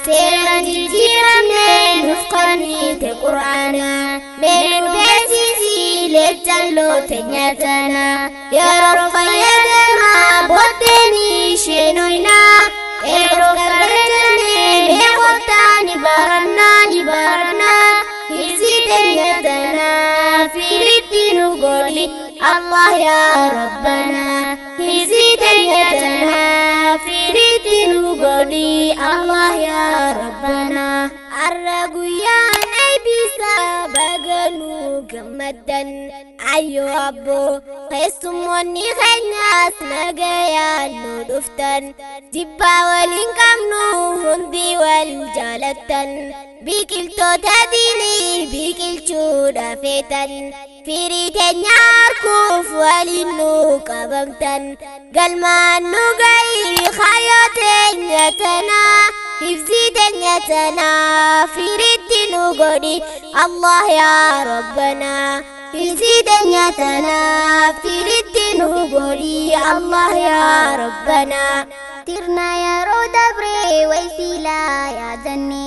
Seera jijjiiramne nuuf kennite Qur'aana. Mee nu beeksisi leecalloo teenya tana. Yeroo fayyadamaa booddeen isheen hoynaa. Yeroo kabajannee mee kottaa ni barannaa ni barannaa. Hibsi teenya tana firiitti nu godhi Allah yaa Rabbana. Hibsi teenya tana firiitti nu godhi Allah yaa Rabbana. Arra guyyaan eebbisa baga nu gammaddan. Ayyoo abboo keessummoonni keenyas nagayaan nu dhuftan. Jibbaa waliin qabnu hundi wal jaalattan. Biqiltoota diinii biqilchuudha feetan. Firii teenya harkuuf waliin nu qabamtan. Galmaan nu ga'ii kaayyoo teenya tanaa. Hibsii teenya tanaa firiitti nu godhi Allah yaa Rabbanaa. Hibsii teenya tanaa firiitti nu godhi Allah yaa Rabbanaa. Tirna yeroo dabree waysiilaa yaadanne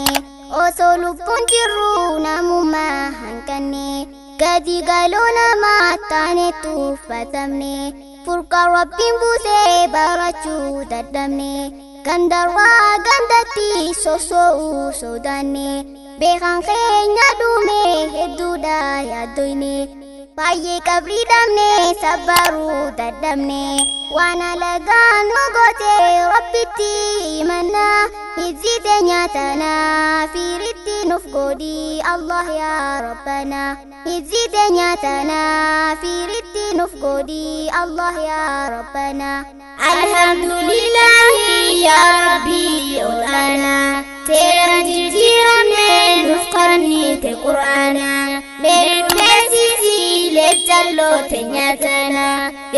osoo lubbuun jirru namummaa hanqanne gadi galoo namaa taanetu uffatamne furqaa rabbiin buusee barachuu dadhabne gandarraa gandatti soso'uu sodaanne beekan keenya dhume hedduudha yaaddoyne baay'ee qabrii dhabne sabbaruu dadhabne waan alagaan nu goote rabbitti himanna hibsi teenya tana firiitti nuuf godhi Allah yaa Rabbana. Hibsi teenya tana firiitti nuuf godhi Allah yaa Rabbana. Alhamdulillahi yaa Rabbii ol'aanaa. Seera jijjiiramne nuuf kennite Qur'aana. Mee nu beeksisi leecalloo teenya tana.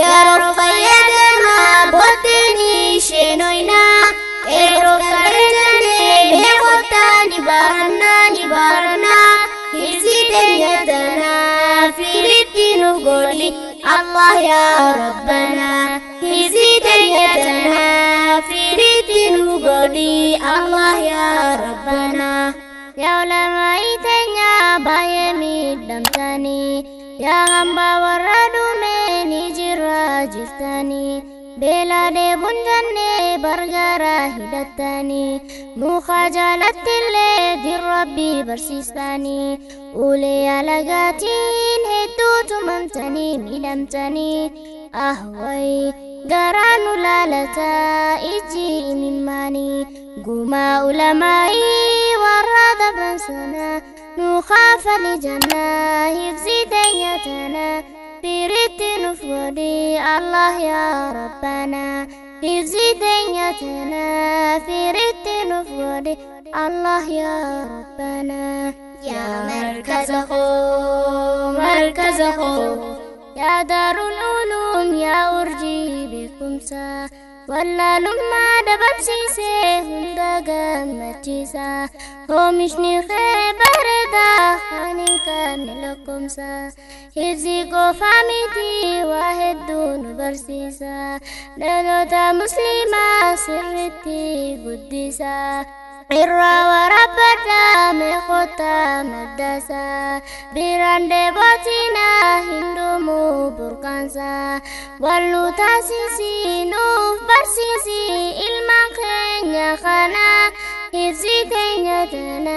Yeroo fayyadamaa booddeen isheen hoynaa. Yeroo kabajannee mee kottaa ni barannaa ni barannaa. Hibsi teenya tana firiitti nu godhi Allah yaa Rabbana. Hibsi teenya tana firiitti nu godhi Allah yaa Rabbana. Yaa ulamaa'ii teenya baay'ee miidhamtanii, yaa hambaa warra dhume ni jira jirtanii. Beela dheebuun jennee bargaara hidhattanii, muka jaalattillee diin rabbii barsiistanii. Ulee alagaatiin hedduu tumamtanii miidhamtanii. Ahway garaa nu laalataa ijji imimmaanii. Gumaa ulamaa'ii warra dabran sana nu kaafali jannaa hibsi teenya tana firiitti nuuf godhi Allah yaa Rabbana. Hibsi teenya tana firiitti nuuf godhi Allah yaa Rabbana. Yaa markaza koo markaza koo yaa daarul uluum yaa urjii beekumsaa. Wallaalummaa dabamsiisee hunda gammachiisa. Oomishni kee bareedaa kan hin qabne lakkoomsa. Hibsi qofaa miti waa hedduu nu barsiisa. Dhaloota musliimaa sirriitti guddisa. Irraa waraabadhaa mee kottaa maddasaa. Biraan dheebotinaa hin dhumu burqaansaa. Wal nu taasisi nuuf barsiisi ilmaan keenya kana. Hibsi teenya tana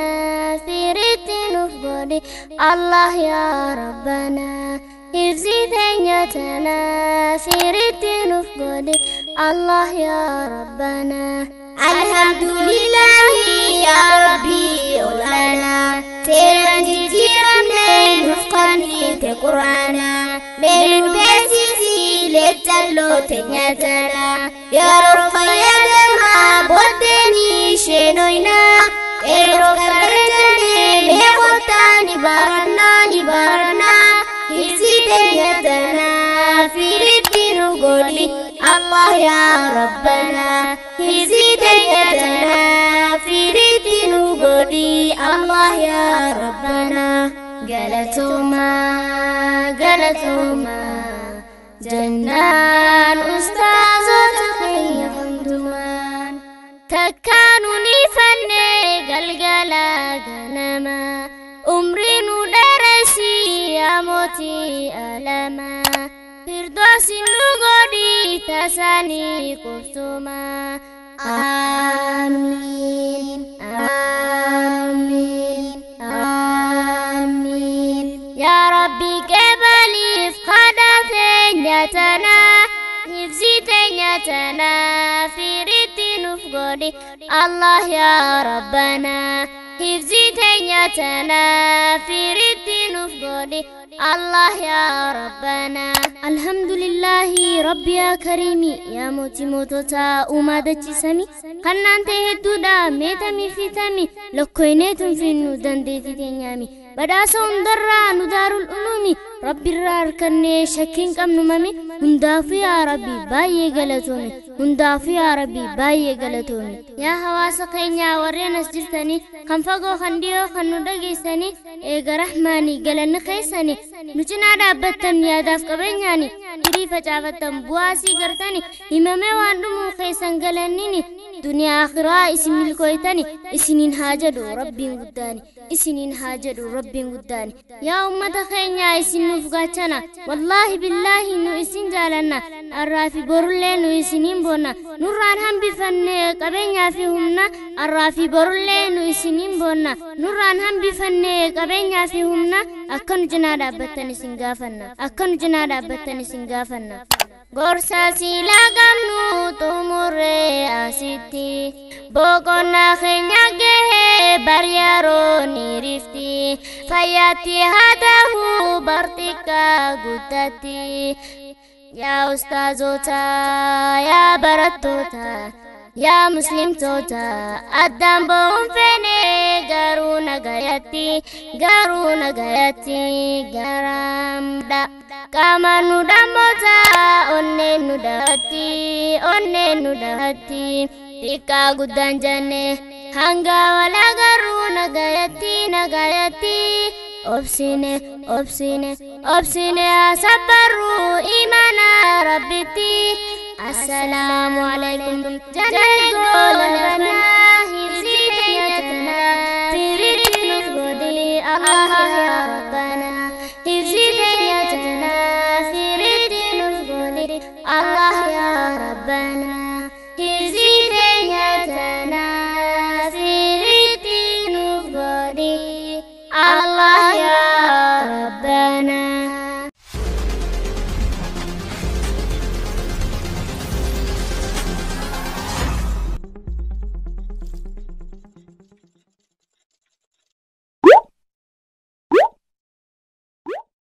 firiitti nuuf godhi Allah yaa Rabbana. Hibsi teenya tana firiitti nuuf godhi Allah yaa Rabbana. Alhamdulillahi yaa Rabbii ol'aanaa. Seera jijjiiramne nuuf kennite Qur'aana. Mee nu beeksisi leecalloo teenya tana. Yeroo fayyadamaa booddeen isheen hoynaa. Yeroo kabajannee mee kottaa ni barannaa ni barannaa. Hibsi teenya tana firiitti nu godhi Allah yaa Rabbana. Hibsi teenya tana firiitti nu godhi Allah yaa Rabbana. Galatoomaa galatoomaa jannaan ustaazota keenya hundumaan. Takkaa nuun ifanne mootii alamaa firdoosi nu godhi tasaanii qubsuma. Amiin amiin amiin. Yaa Rabbi qeebaliif kadhaa teenya tanaa hifzii teenya tanaa firiitti nuuf godhi Allah yaa Rabbanaa hifzii teenya tanaa firiitti nuuf godhi Allah yaa Rabbanaa. Alhamdulillahi Rabbi yaa Kariimi yaa mootii moototaa uumaa dachisami kannaan ta'e hedduudha meetamii fi tami lakkoyneetun finnu dandeettii teenyaami badhaasa hundarraa nu daarul ulumi rabbirraa harkannee shakkiin qabnu mami hundaafuu yaa Rabbi baay'ee galatoome hundaafuu yaa Rabbi baay'ee galatoome. Yaa hawaasa keenyaa warreen as jirtanii kan fagoo kan dhiyoo kan nu dhageessanii eega rahmaanii galanni keessanii nu cinaa dhaabbattan yaadaaf qabeenyaani firii facaafattan bu'aasii gartani himamee waan dhumuu keessan galannini duniyaa akhiraa isin milkooytani isiniin haa jedhu rabbiin guddaani isiniin haa jedhu rabbiin guddaani. Yaa ummata keenyaa isin nuuf gaachana wallaahi billaahi nu isin jaalanna arraa fi borullee nu isiniin boonna nurraan hambifanne qabeenyaa fi humna arraa fi borullee nu isiniin boonna nurraan hambifanne qabeenyaa fi humna akka nu cinaa dhaabbattan isin gaafanna akka nu cinaa dhaabbattan isin gaafanna. Gorsa silaa qabnu xumurree asitti boqonnaa keenya gahee bar yeroo ni rifti fayyaatti haa ta'u bar xiqqaa guddatti. Yaa ustaazota yaa barattoota yaa muslimtoota addaan ba'uun feene garuu nagayatti garuu nagayatti garamdha. Qaama nu dhammoota onneen nu dahatti onneen nu dahatti xiqqaa guddaan jenne hanga wal agarruu nagayatti nagayatti obsine obsine obsine asabbarruu imaana rabbitti. Assalaamu alaikum jannee goolabana.